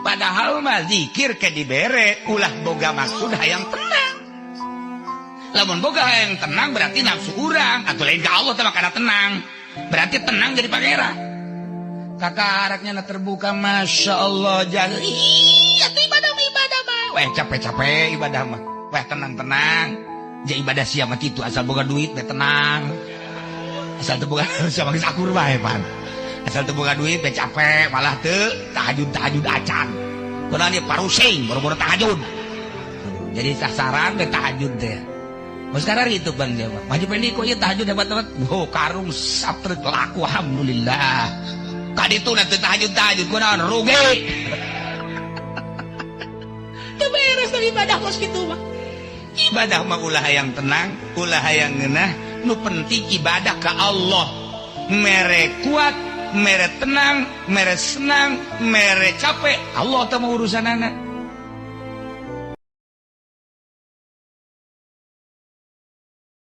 Padahal mah zikir ke dibere, ulah boga maksud hayang tenang. Lamun boga hayang tenang berarti nafsu urang atau lain ke Allah teh karena tenang. Berarti tenang jadi pangeran. Kakak na terbuka, masya Allah, jangan iya tuh ibadah mah, ibadah mah. Weh, capek-capek ibadah mah. Weh, tenang-tenang. Ja ibadah siapa itu asal boga duit we tenang. Asal teu boga siapa geus akur bae pan. Asal teu boga duit we capek, malah teu tahajud tahajud acan. Kunaon ieu parusing boro-boro tahajud. Jadi sasaran teh tahajud teh. Mun sekarang itu Bang Jawa. Maju pendi kok ieu tahajud hebat banget. Oh, karung satrek laku, alhamdulillah. Kaditu na teu tahajud tahajud kunaon rugi. Teu beres teh ibadah kos kitu mah. Ibadah mah ulah hayang tenang, ulah hayang ngeunah, nu penting ibadah ke Allah. Mere kuat, mere tenang, mere senang, mere capek, Allah teh mau urusanana.